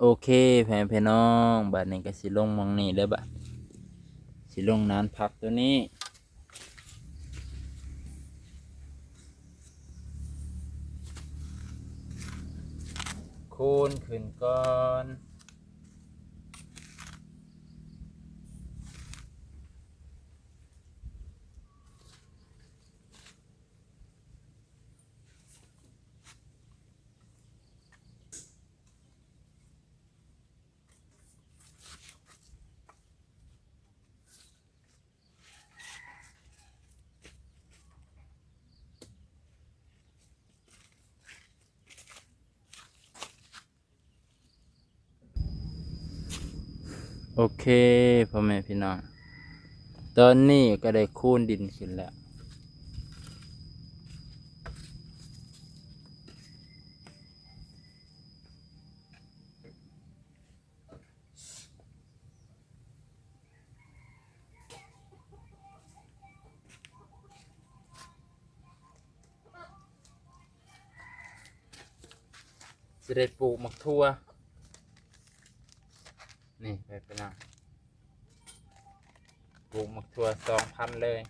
ໂອເຄ ພໍ່ແມ່ພີ່ນ້ອງ ບາດນີ້ກໍຊິລົງໝ່ອງນີ້ເດີ ບາດຊິລົງນານຜັກໂຕນີ້ ຄູນຂຶ້ນກ່ອນ. ໂອເຄ ພໍ່ແມ່ພີ່ນ້ອງ ຕອນນີ້ກໍໄດ້ຄູນດິນຂຶ້ນແລ້ວ. ຊິໄດ້ປູກໝາກຖົ່ວ ນີ້ ໄປ ໄປນະ ປູກໝາກຖົ່ວສອງພັນເລີຍ.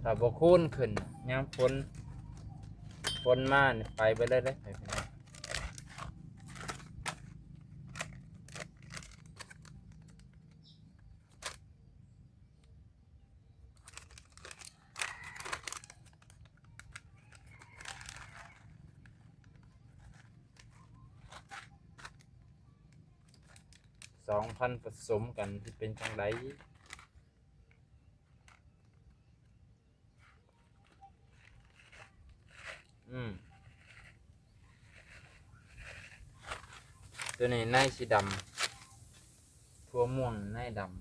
ຖ້າບໍ່ຄູນຂຶ້ນ ຍາມຝົນ ຝົນມານີ້ໄປເບິດເລີຍເດ້ ໄປເບິດເລີຍ. ສອງພັນປະສົມກັນ ຊິເປັນຈັ່ງໃດ? ອືມ ໂຕນີ້ໃນສີດຳ ຖົ່ວມ່ວງໃນດຳ.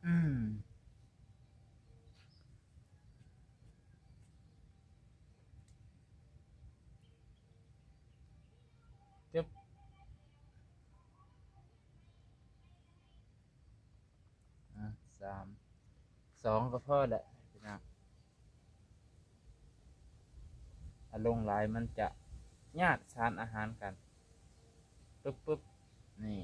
ອືມ ຈຶບ. ອ່າ ສາມ ສອງກໍພໍແຫຼະພີ່ນ້ອງ ຖ້າລົງຫຼາຍມັນຈະຍາດສານອາຫານກັນ. ປຶບໆ ນີ້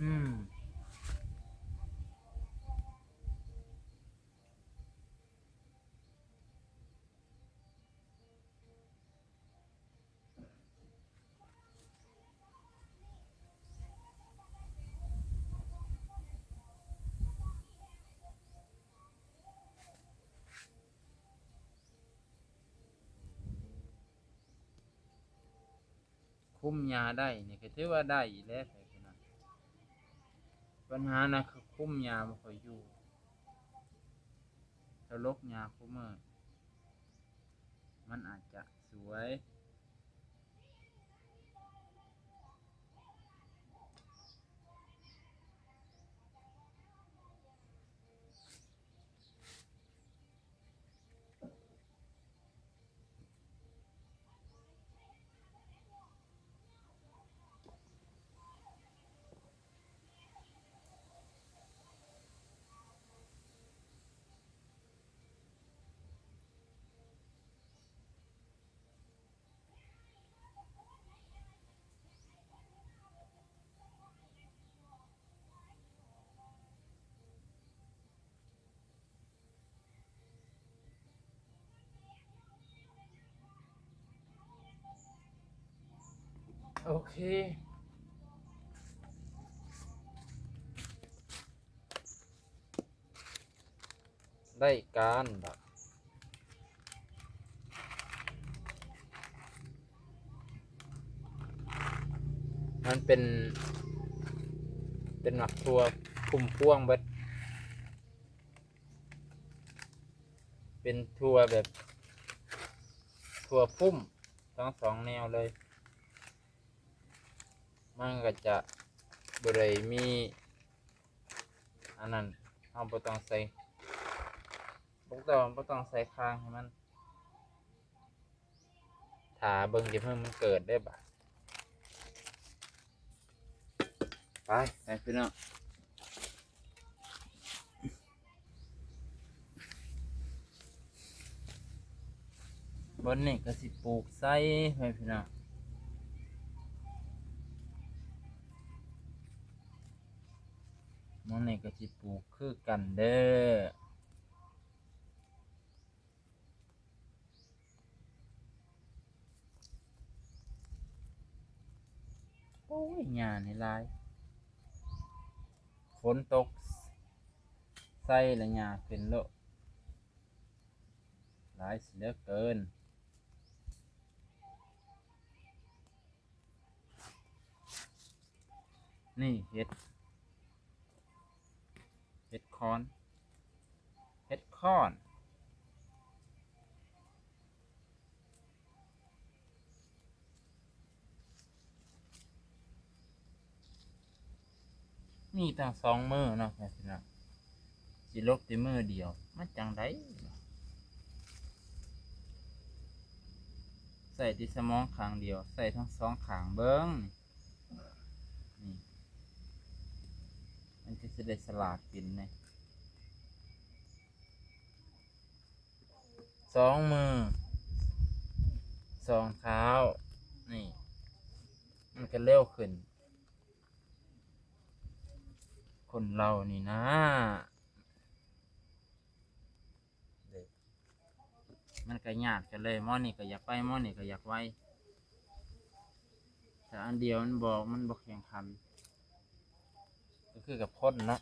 ອືມ. ຄຸມຫຍ້າໄດ້ນີ້ກໍຖືວ່າໄດ້ແລ້ວ ໄປພຸ້ນນະ. ບັນຫານະ ຄືຄຸມຫຍ້າບໍ່ຄ່ອຍຢູ່ ຖ້າລົກຫຍ້າຄູ່ມື້ ມັນອາດຈະສວຍ. ໂອເຄ ໄດ້ການບາດ ມັນເປັນ ເປັນໝາກຖົ່ວພຸ້ມພວງເບິດ ເປັນຖົ່ວແບບຖົ່ວພຸ້ມ ຕ ທັງສອງແນວເລີຍ ມັນກໍຈະບໍ່ໄດ້ມີອັນນັ້ນ ເຮົາບໍ່ຕ້ອງໃສ່ ບໍ່ຕ້ອງ ບໍ່ຕ້ອງໃສ່ຄາງໃຫ້ມັນ. ຖ້າເບິ່ງຈະເພີ່ມມັນເກີດໄດ້ບາດ ໄປ ໄປພີ່ນ້ອງ. ບ່ອນນີ້ກໍຊິປູກໃສ່ ໄປພີ່ນ້ອງ. ບ່ອນນີ້ກໍຊິປູກຄືກັນເດີ້. ໂອ້ຍ ຫຍ້ານີ້ຫຼາຍ ຝົນຕົກໃສ່ລະຫຍ້າຂຶ້ນໂລດ ຫຼາຍຊິເຫຼືອເກີນ. ນີ້ເຫັດ ເຫັດຄອນ ເຫັດຄອນ ມີຕັ້ງສອງມືເນາະ ແມ່ນຊິເນາະ ຊິລົບແຕ່ມືດຽວ ມັນຈັ່ງໃດ? ໃຊ້ແຕ່ສະໝອງຂ້າງດຽວ ໃຊ້ທັງສອງຂ້າງເບິ່ງ ນີ້ ມັນກໍຊິໄດ້ສະຫຼາດກິນເດ້ ສອງມື ສອງເທົ້າ ນີ້ ມັນກໍເລັວຂຶ້ນ ຄົນເຮົານີ້ນາ. ເດ້ ມັນກໍຍາດກັນເລີຍ ໝໍນີ້ກໍຢາກໄວ ໝໍນີ້ກໍຢາກໄວ ແຕ່ອັນດຽວມັນບໍ່ ມັນບໍ່ແຂ່ງຂັນ ກໍຄືກັບຄົນເນາະ.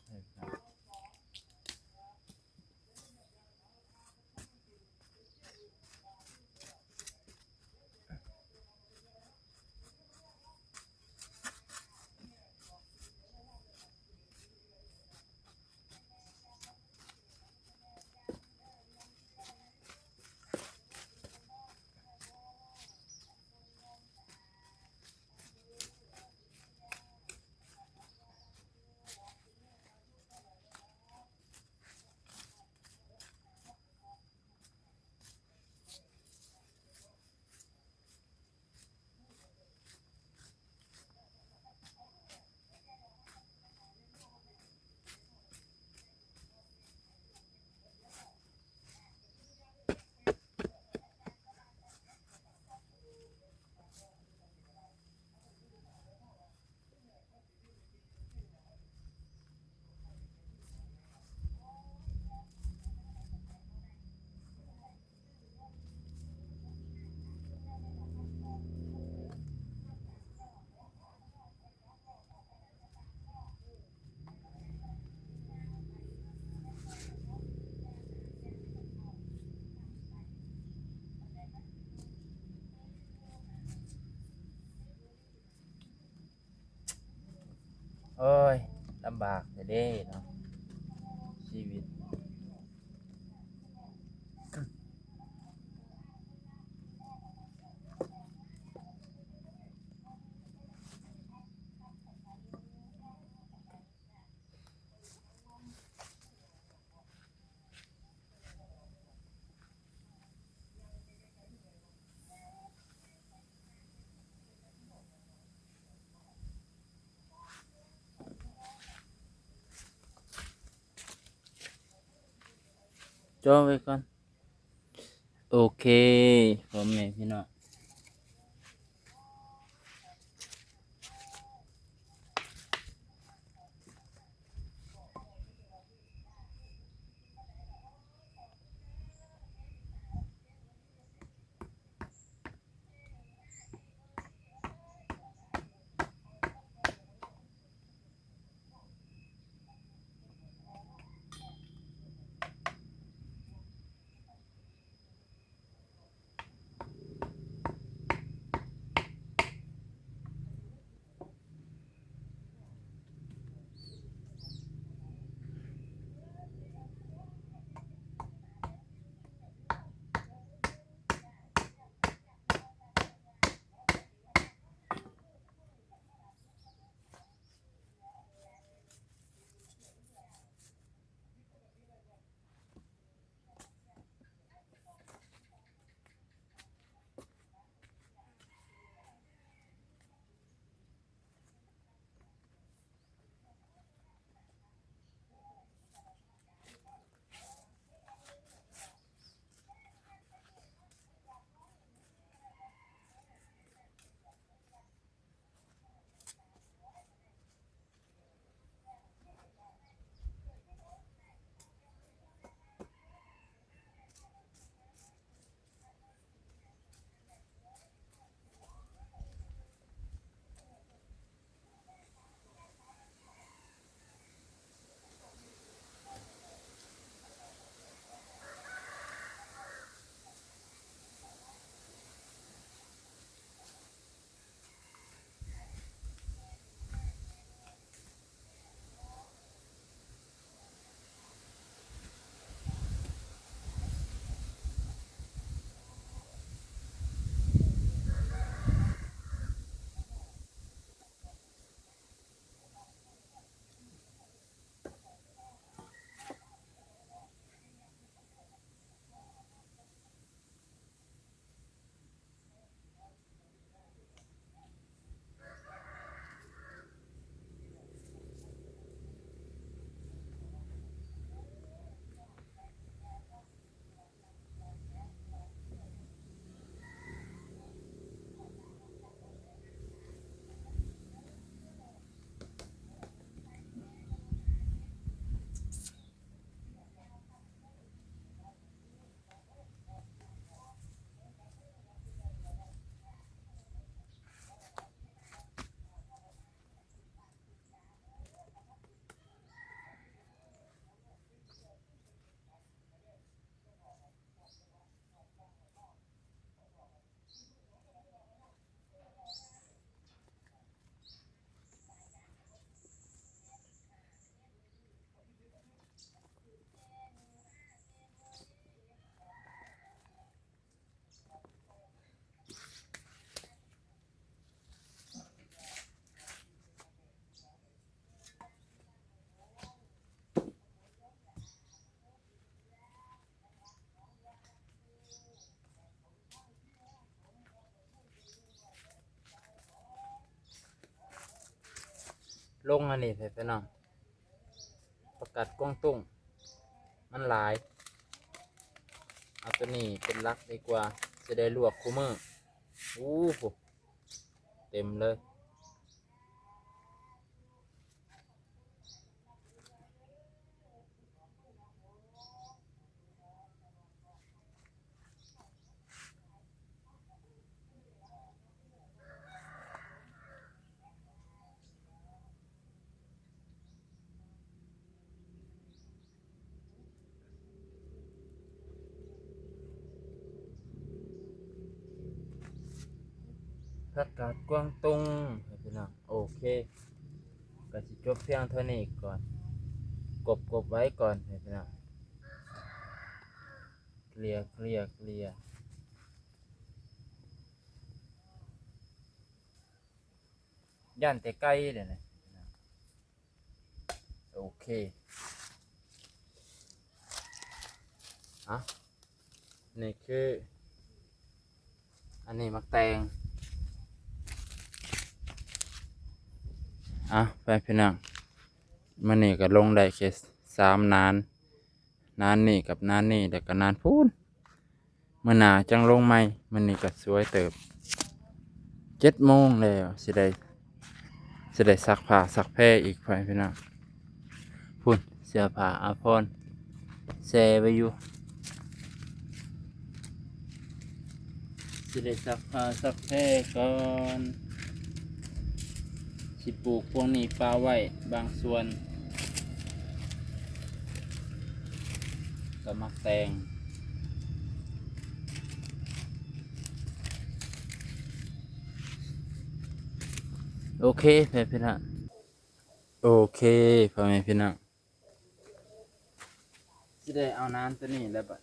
ໂອ້ຍ ລຳບາກແທ້ເດ້ເນາະ ຊີວິດ. ຈ່ອໄວ້ກ່ອນ ໂອເຄ ພໍ່ແມ່ພີ່ນ້ອງ. ໂ ລົງອັນນີ້ໃຫ້ພີ່ນ້ອງ ຜັກກາດກວາງຕຸ້ງ ມັນຫຼາຍ ເອົາໂຕນີ້ເປັນຫຼັກດີກວ່າ ຊິໄດ້ລວກຄູ່ມື້. ໂອ້ໂຫ ເຕັມເລີຍ. ຜັກກາດກວາງຕຸ້ງ ໃຫ້ພີ່ນ້ອງ. ໂອເຄ ກໍຊິຈົບພຽງເທົ່ານີ້ກ່ອນ ກົບ ກົບໄວ້ກ່ອນ ໃຫ້ພີ່ນ້ອງ. ເກລຍ ເກລຍ ເກລຍ ຢ້ານແຕ່ໄກ່ເດ້ນະ. ໂອເຄ ອ່ະ ນີ້ຄື ອັນນີ້ໝາກແຕງ. ອ່ະ ໄປພີ່ນ້ອງ ມື້ນີ້ກໍລົງໄດ້ແຄ່ສາມນານ ນານນີ້ກັບນານນີ້ ແລ້ວກໍນານພຸ້ນ. ມື້ໜ້າຈັ່ງລົງໃໝ່. ມື້ນີ້ກໍສວຍເຕີບ ເຈັດໂມງແລ້ວ ຊິໄດ້ ຊິໄດ້ຊັກຜ້າຊັກແພອີກ ພໍ່ແມ່ພີ່ນ້ອງ. ພຸ້ນ ເສື້ອຜ້າອາພອນແຊ່ໄວ້ຢູ່ ຊິໄດ້ຊັກຜ້າຊັກແພກ່ອນ. ຊິປູກພວກນີ້ປະໄວ້ບາງສ່ວນ ກໍໝາກແຕງ. ໂອເຄ ພໍ່ແມ່ພີ່ນ້ອງ ໂອເຄ ພໍ່ແມ່ພີ່ນ້ອງ ຊິໄດ້ເອົານ້ຳຕົວນີ້ແລ້ວບັດ.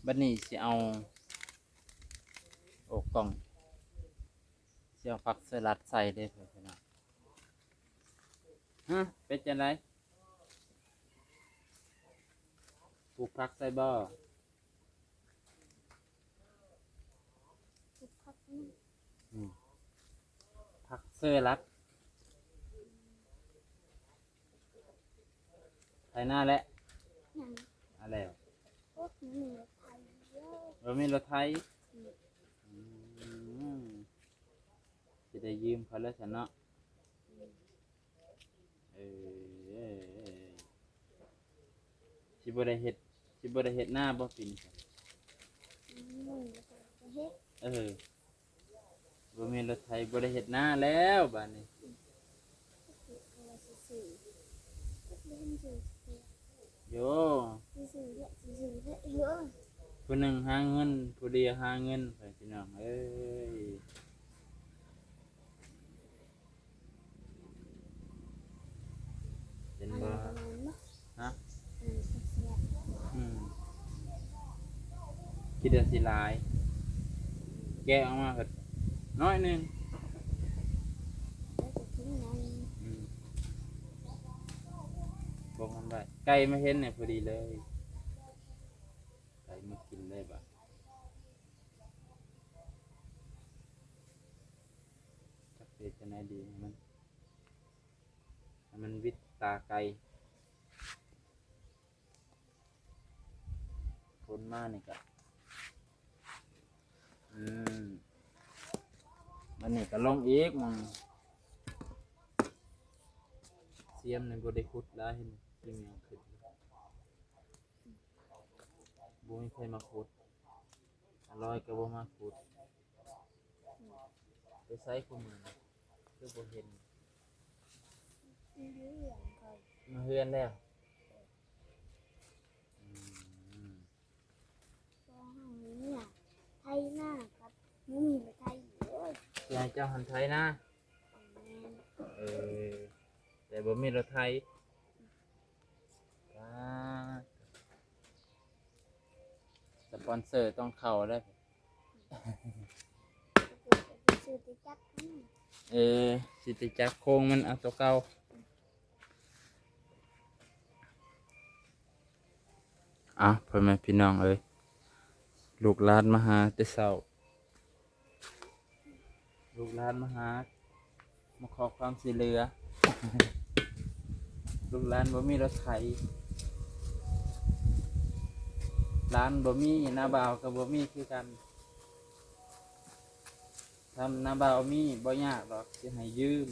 ບັດນີ້ຊິເອົາ ໂອ້ ກ້ອງ ຊິເອົາຜັກສະລັດໃສ່ເດ້ ພີ່ນ້ອງ. ຮະ ເປັນຈັ່ງໃດ? ປູກຜັກໃສ່ບໍ່? ປູກຜັກ ອືມ ຜັກສະລັດ. ໄຖນາແລ້ວ? ຍັງ ອາ ແລ້ວ. ໂອ້ ບໍ່ມີລົດໄຖເດີ. ບໍ່ມີລົດໄຖ? ອືມ ອືມ ຊິໄດ້ຢືມເຂົາແລ້ວຊັ້ນເນາະ. ເອີ ຊິບໍ່ໄດ້ເຮັດ ຊິບໍ່ໄດ້ເຮັດນາບໍ່ປີນີ້? ອືມ ເຮັດ ເອີ ບໍ່ມີລົດໄຖ ບໍ່ໄດ້ເຮັດນາແລ້ວບາດນີ້. ໂຢ ຜູ້ໜຶ່ງຫາເງິນ ຜູ້ດຽວຫາເງິນ ພີ່ນ້ອງເອີຍ. ເຫັນບໍ່? ຮະ? ອືມ ຄິດວ່າຊິຫຼາຍ ແກະອອກມາກໍ ໜ້ອຍໜຶ່ງ ແລ້ວກໍກິນໜ້ອຍໜຶ່ງ ອືມ ບໍ່ທັນໄດ້ ໄກ່ມາເຫັນນີ້ພໍດີເລີຍ ໄກ່ມາກິນເລີຍບາດ ຈັກເຮັດຈັ່ງໃດດີໃຫ້ມັນ ໃຫ້ມັນຫວິດຕາໄກ່. ຝົນມານີ້ກະ ອືມ ອັນນີ້ກະລົງອີກໝ່ອງ ສຽມນີ້ບໍ່ໄດ້ຂຸດຫຼາຍ ເຫັນກິນຫຍັງຂຶ້ນ ບໍ່ມີໃຜມາຂຸດ ອາລອຍກະບໍ່ມາຂຸດ. ໄປໃສຄູ່ມື້ນີ້ ຄືບໍ່ເຫັນ? ຢູ່ເຮືອນຂ້ອຍ ມາເຮືອນແລ້ວ ອືມ ເພາະວ່າເຮົາເມຍໄຖນາກັບ ບໍ່ມີລົດໄຖເລີຍ ຊິໃຫ້ເຈົ້າຫັ້ນໄຖນາ ແມ່ນ ເອີ ແຕ່ບໍ່ມີລົດໄຖ ປາດ ສະປອນເຊີຕ້ອງເຂົ້າເດີ. ຊື້ແຕ່ຈັກຫັ້ນ ເອີ ຊື້ແຕ່ຈັກໂຄງມັນເອົາໂຕເກົ່າ. ອ້າວ ພໍ່ແມ່ພີ່ນ້ອງເອີຍ ລູກຫຼານມາຫາແຕ່ເຊົ້າ ລູກຫຼານມາຫາ ມາຂໍຄວາມຊ່ວຍເຫຼືອ ລູກຫຼານບໍ່ມີລົດໄຖ ຫຼານບໍ່ມີ ນ້າບ່າວກໍບໍ່ມີຄືກັນ ຖ້ານ້າບ່າວມີບໍ່ຍາກດອກ ຊິໃຫ້ຢືມ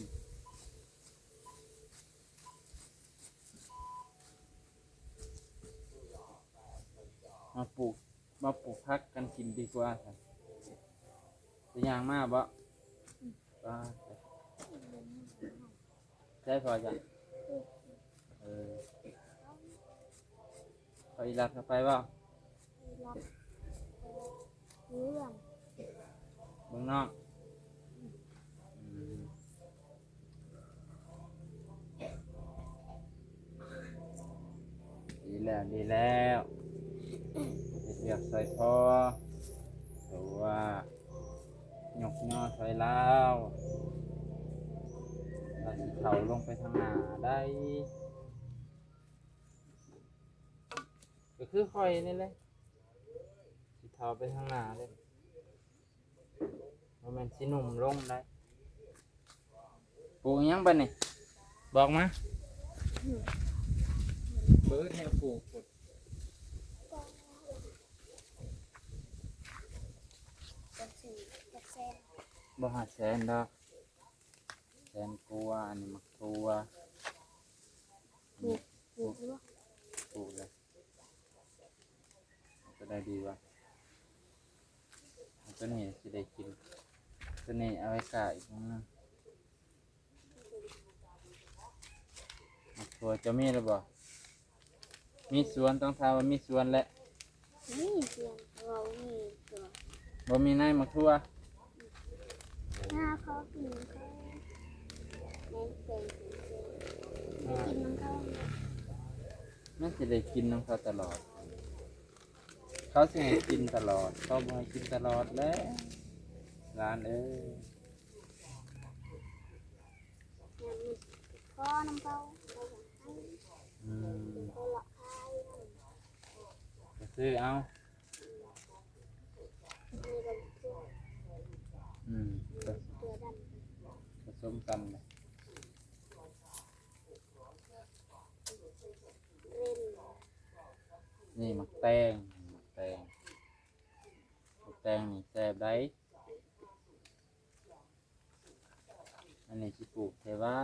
ມາປູກ ມາປູກຜັກກັນກິນດີກວ່າ ຊິຍ່າງມາບໍ່? ອືມ ໄປ ໃສພໍ່ຈ້ະ? ເອີ ເຂົາອີລັດເຂົ້າໄປບໍ່? ອີລັດ ເບິ່ງ ເບິ່ງນອກ ອືມ ດີແລ້ວ ດີແລ້ວ ເຮັດວຽກຊ່ອຍພໍ່ ເພາະວ່າ ຍົກຍໍຊ່ອຍລາວ ລາວຊິເຖົ້າລົງໄປທາງໜ້າໄດ້ ກໍຄືຂ້ອຍນີ້ແຫຼະ ຊິເຖົ້າໄປທາງໜ້າເດ້ ບໍ່ແມ່ນຊິໜຸ່ມລົງໄດ໋. ປູກຫຍັງບັດນີ້? ບອກມາ. ເບີດແນວປູກພຸ້ນ ຈັກແສນ ບໍ່ຮອດແສນດອກ ແສນກວ່າ. ອັນນີ້ໝາກຖົ່ວ ປູກ ປູກຢູ່ ປູກແລ້ວ. ເອົາຕົວໃດດີວະ? ເອົາຕົວນີ້ຊິໄດ້ກິນ ຕົວນີ້ເອົາໄວ້ກ້າອີກໜຶ່ງ. ໝາກຖົ່ວເຈົ້າມີແລ້ວບໍ່? ມີສວນ ຕ້ອງຖາມວ່າມີສວນແຫຼະ. ມີສວນ ເຮົາມີສວນ ບໍ່ມີໃນໝາກຖົ່ວ. ຫາເຂົາກິນ ເຂົາແມ່ນແປງກິນ ກິນນຳເຂົາ ມັນຊິໄດ້ກິນນຳເຂົາຕະຫຼອດ ເຂົາຊິໃຫ້ກິນຕະຫຼອດ ເຂົາບໍ່ໃຫ້ກິນຕະຫຼອດແຫຼະ ຫຼານເອີຍ. ຍາມມີພໍນຳເຂົາ ເຂົາກໍໃຫ້ ອືມ ເຂົາລະຂາຍນຳ ກໍຊື້ເອົາ ອືມ ເກືອດຳ ປະສົມກັນ ນີ້ໝາກແຕງ ໝາກແຕງ ໝາກແຕງນີ້ແຊບໄດ໋. ອັນນີ້ຊິປູກແຕ່ວ່າ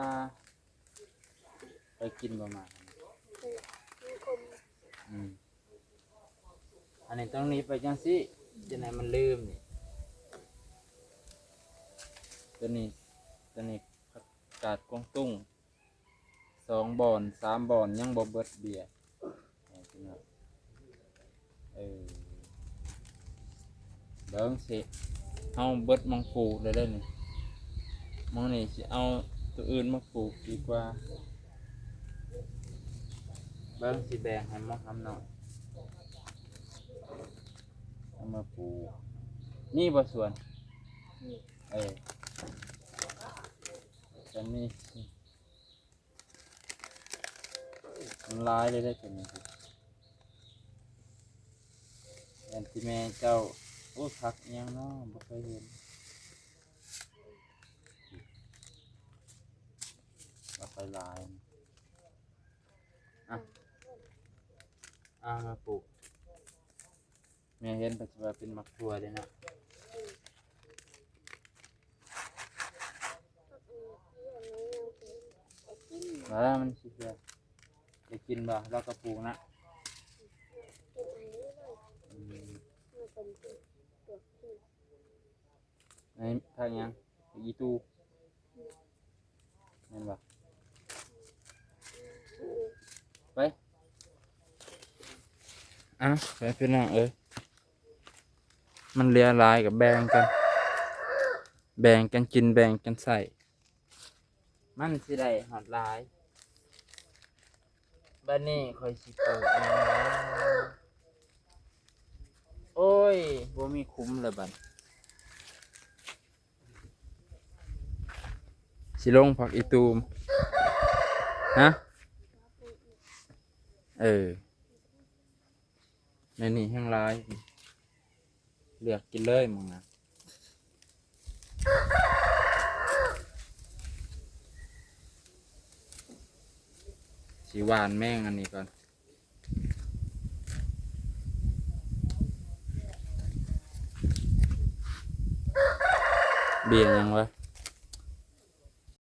ເຄີຍກິນບໍ່ໝາກ? ອືມ ອັນນີ້ຕ້ອງໜີບໄປຈັ່ງຊີ້ ຈັ່ງໃດມັນລືມນີ້. ຕົວນີ້ ຕົວນີ້ຜັກກາດກວາງຕຸ້ງ ສອງບ່ອນ ສາມບ່ອນ ຍັງບໍ່ເບິດເບ້ຍ. ເອີ ເບິ່ງຊິ ເຮົາເບິດໝ່ອງປູກແລ້ວເດ້ນີ້ ໝ່ອງນີ້ຊິເອົາຕົວອື່ນມາປູກດີກວ່າ. ເບິ່ງຊິແບ່ງໃຫ້ໝ່ອງຫຳໜ້ອຍ ເອົາມາປູກ. ມີບໍ່ສວນ? ມີ. ເອີ ຈະມີ ມັນຫຼາຍເລີຍເດ້ຕົວນີ້ ແມ່ນທີ່ແມ່ເຈົ້າ. ໂອ້ ຜັກອີ່ຫຍັງເນາະ ບໍ່ເຄີຍເຫັນ ວ່າໄປຫຼາຍ. ອ່ະ ເອົາມາປູກ ແມ່ເຫັນກໍຊິວ່າເປັນໝາກຖົ່ວເດ້ເນາະ. ວ່າມັນຊິເຄືອ ໄດ້ກິນບໍ່? ລາວກໍປູກນະ. ອືມ ໃນຜັກຫຍັງ? ອີ່ຕູ ແມ່ນບໍ່? ໄປ ອ່ະ ໄປພີ່ນ້ອງເອີຍ ມັນເຫຼືອຫຼາຍກໍແບ່ງກັນ ແບ່ງກັນກິນ ແບ່ງກັນໃຊ້ ມັນຊິໄດ້ຮອດຫຼາຍ. ບັດນີ້ຂ້ອຍຊິປູກຫຍັງ? ໂອ້ຍ ບໍ່ມີຂຸມແລ້ວບັດ ຊິລົງຜັກອີ່ຕູ ຮະ? ເອີ ໃນນີ້ແຮງຫຼາຍ ເລືອກກິນເລີຍໝ່ອງນະ ຊິຫວ່ານແມງອັນນີ້ກ່ອນ. ເບ້ຍຫຍັງວະ?